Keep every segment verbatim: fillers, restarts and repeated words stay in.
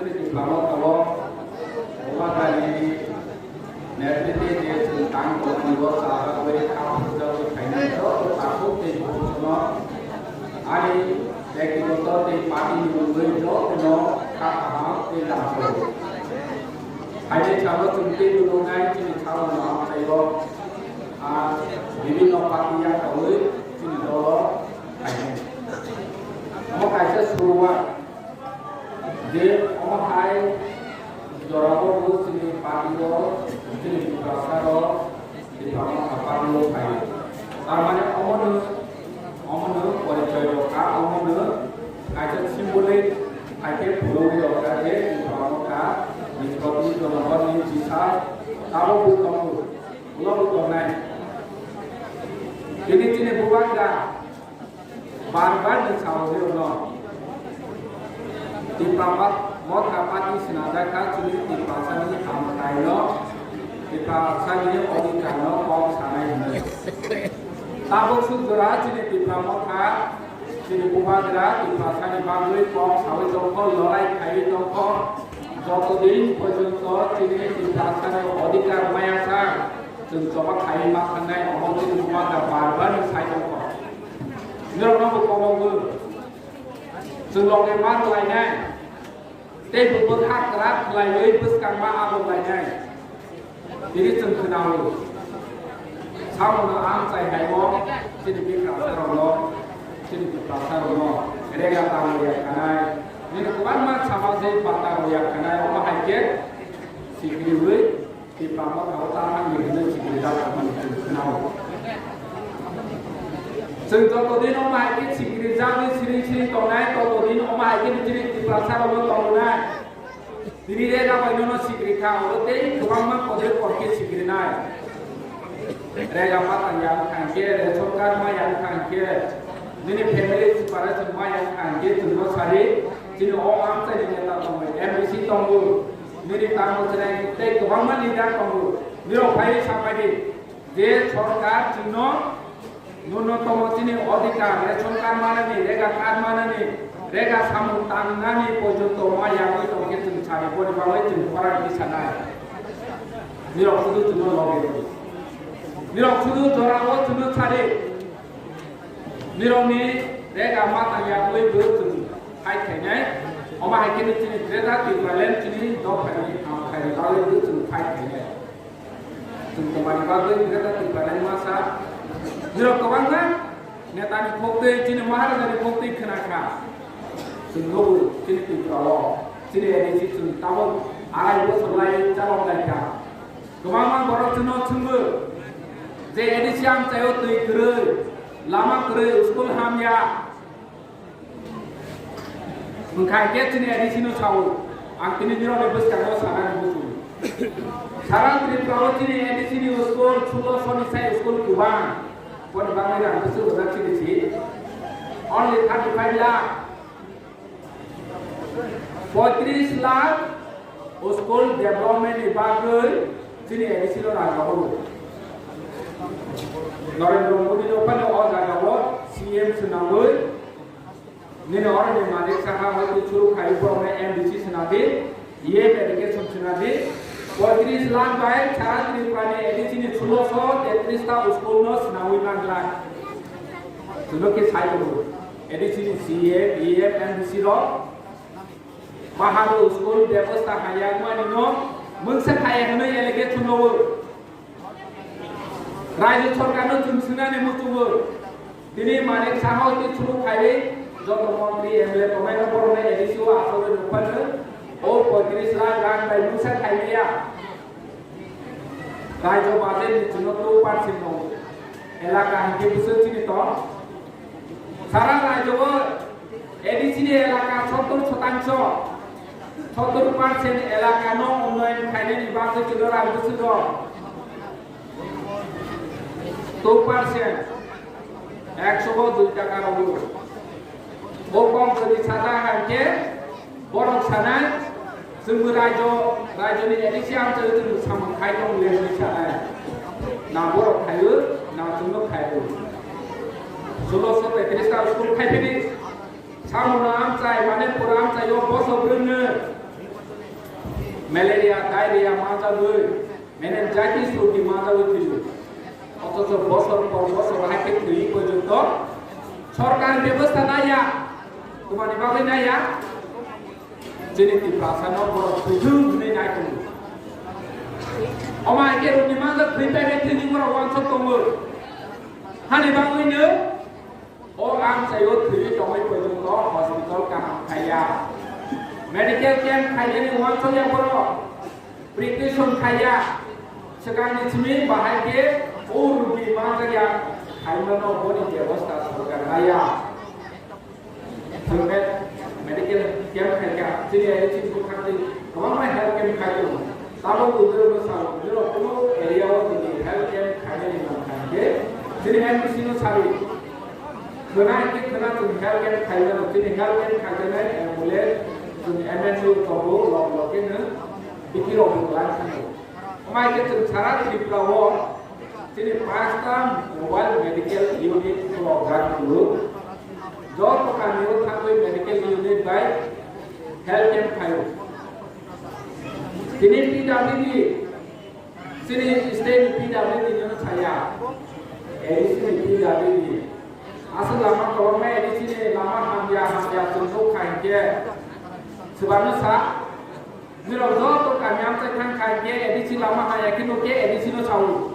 Chini Tipra Motha o Bubagra ni netritwe je chwng tang tongmani o chajagwi kha phurjagwi phainai joto takhuk tei bukhukno ani bektigoto tei party ni wngwi jotono kha kaham tei lamsao. Phainai salo chwng teibo nuknai chini salrokno amchaio, ah, bibhinno party yakarwi chini dolo phainai. Omo kaisa suruwat. Je omo hai jorao bo chini party o, chini Tiprasa rok, Tipra Motha party o phai. Tar mane omono, omono porichoy rok kha, omono kaisa symbolic hai khe phulogwi rok kha je Tipra Motha ni proti jonogoni chisa tabok bo tongo, ulo bo tongnai. Tini chini Bubagra Bar bar ni sao hwnwi rwno. Tipra Motha party swnamjak kha chini Tiprasani hamkraino, Tiprasani odhikarno kok sanai hwnwi. Tabuk suk jora chini Tipra Motha, chini Bubagra Tiprasani bagwi kok sawi tongkho, lorai khaiwi tongkho. Joto din porjonto chini Tiprasani odhikar maya sa, chwng choba khaiwi ma thangnai, omo chini Bubagra bar bar ni sai tongkho. Norokno bo komo bo. Chwng loge ma tlainai. Tei bo bwkha kwrak khlaiwi bwskangma abo lainai. Tini chwng khwnao. Samono ang chai hai o, chini bikha sarokno, chini bikha sarokno rega tamo ya khanai. Nini kwbangma sama je bata ya khanai, omo hai khe sikriwi. Tipra Motha o ta nang ni hwnwi sikiri jak tongmani chwng khwnao. Chwng joto din omo hai khe sikiri jagwi siring siring tongnai, toto din omo hai khe chini Tiprasa rokno tongnai. Tini rega bai nono sikiri kha, oro tei kwbangma kodre kor khe sikirinai. Rega patang ya wngkha hwnkhe, ration card ma ya wngkha hwnkhe, nini family separation ma ya wngkha hwnkhe, chwngno sari, chini o amchaini neta tongo, M D C tongo. Nini tamo chwrai tei kwbangma leader tongo. Nirok phaiwi sapai di je sorkar chwngno nunnotomo chini odhikar, ration card manani, rega card manani, rega samung tangnani porjonto ma yagwi tongkhe chwng sari boni bagwi chwng khorang tisanai. Nirok sudu chwngno logi rwdi. Nirok sudu jorao chwngno sari. Nirokni rega matang yagwi bo chwng fight khainai. Omo hai khe chini Greater Tipraland chini dophani hamkhaini bagwi bo chwng fight khainai. Chwng tomani bagwi Greater Tipraland masa. Nirok kwbangma netani koktwi chini Maharajani koktwi khna kha. Chwng nugo chini Tripura o chini A D C chwng tabuk arai bosor lai chalok lai kha. Kwbangma borok chwngno swngwi je A D C amchaio twi kwrwi, lama kwrwi, school hamya. Wngkha khe chini A D C no sao, ang tini nirokni bwskango sanani muchungo. Sara Tripura o chini A D C ni school, sulo soni sai school kwbang. Boni bagwi rang bwswk rijak chini si. Only thirty five lakh. Poitris lakh school development ni bagwi chini A D C no rang rw. Narendra Modi no phano o jaga o C M swnamwi nini oroni malik saha hoi tu churu khai borok no M D C swnadi, E M education swnadi. Poitris lakh bai sara Tripura ni A D C ni sulo so tetris ta school no swnamwi man glak. Chwngno khe sai tongo. A D C ni C M, E M, M D C rok Bahado school bebosta haya wngmani no mungsa khaya hwnwi allegation rwo. Rajya sorkar no chwng swngnani muchungo. Tini Manik Saha hoti churu khaiwi joto montri M L A tongnai no borok no A D C o achugwi rwphano o poitris lakh rang bai mungsa khailiya. Rajyo budget ni chwngno two percent no elaka hinkhe bwswk chini tong. Sara rajyo o A D C ni elaka sottor shotangsho, sottor percent elaka no unnoyon khainani bagwi chwngno rang bwswk rok. Two percent, ekso bo dui taka rogo. Bo kok jodi sata hai khe borok sanai, chwngbo raijo, raijoni A D C amchaio chwngbo samung khai tong le hwnwi sanai. Na borok khaio, na chwngno khaio. Sulo so tetris ta school khai phini, samono amchai, mane pura amchaio boso brwngno. Malaria, diarrhea manjagwi, meningitis rogi manjagwi thwiwi. Othocho bosor por bosor hai khe thwiwi porjonto sorkar bebosta naiya. Twmani bagwi naiya? Chini Tiprasano borok thwithung hwnwi nai tongo. Omo hai khe rogi manjak thwi paibai thwini borok wansok tongo. Hani bagwino o amchaio thwiwi tongwi porjonto hospital kaham khaiya. Medical camp khainani wansokya borok. Precaution khaiya. Swkangni simi bahai khe o rogi manjakya khaimano boni bebosta sorkar naiya. Helmet, medical camp khaikha, chini area chini bwkhakni kwbangma health camp khai tongo. Tabuk bwdwrwkno sao, bwdwrwk kuno area o chini health camp khainani mankha hinkhe, chini M D C no sadi. Khwna hinkhe khwna chwng health camp khaimano, chini health camp khaijaknai ambulance, chwng M N C tongo, lok lok khe nwng bithi rok bo lai thango. Omo hai khe chwng sara Tripura o chini panchta mobile medical unit khulokjak tongo. Joto kami o thangwi medical unit bai health camp khaio. Tini P W D, chini state P W D no saya. A D C ni P W D. Aswk lama kwbangma A D C ni lama hamya hamya chwng nukha hinkhe swbangno sa. Nirok joto kami amchai thang khai khe A D C lama haya khe no khe A D C no sao.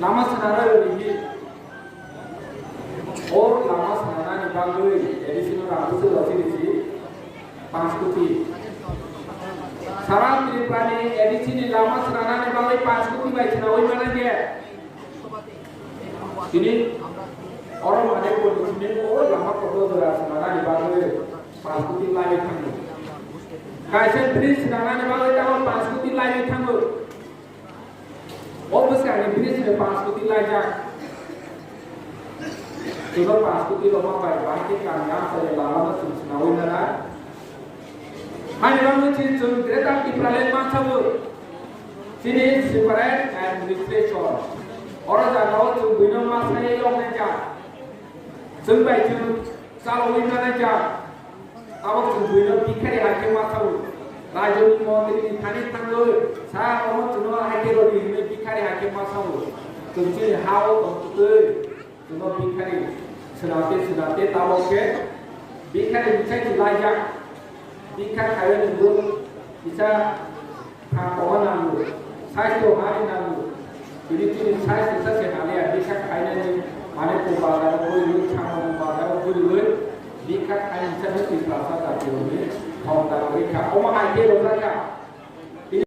Lama swnamnai rwdi hi. O lama swnamnani bagwi A D C no rang bwswk rw sini si panch koti. Sara Tripura ni A D C ni lama swnamnani bagwi panch koti bai swnawi mano khe. Tini oro mane bo simi o lama kotor jora swnamnani bagwi panch koti lai thango. Kaisa bridge swnamnani bagwi tamo panch koti lai thango. O bwskangni bridge ni panch koti laijak. Chwngno panch koti rwma bai bahai khe kami amchaini lama no chwng swnawi nanai. Hani bagwi chini chwng Greater Tipraland mansago. Chini separate administration. Oro jagao chwng buino ma sai yoknai jak. Chwng bai chwng chalogwi nanai jak. Abo chwng buino bikhari hai khe ma sao. Rajoni montri ni thani thangwi sa omo chwngno hai khe rodi hinwi bikhari hai khe ma sao. Chwng chini ha-o tongtwtwi. Chwngno bikhari swnamte swnamte tabok khe bikhari bwsai chwlaijak. Bikha khaio nwngo kisa thang tongma nango, saisto hari nango. Tini chini saisto sa se haliya bikha khainani mane ko bazaro guriwi, thangmani bazaro guriwi bikha khaini sa se Tiprasa jati rokni thong ta rwkha. Omo hai khe rwjakha.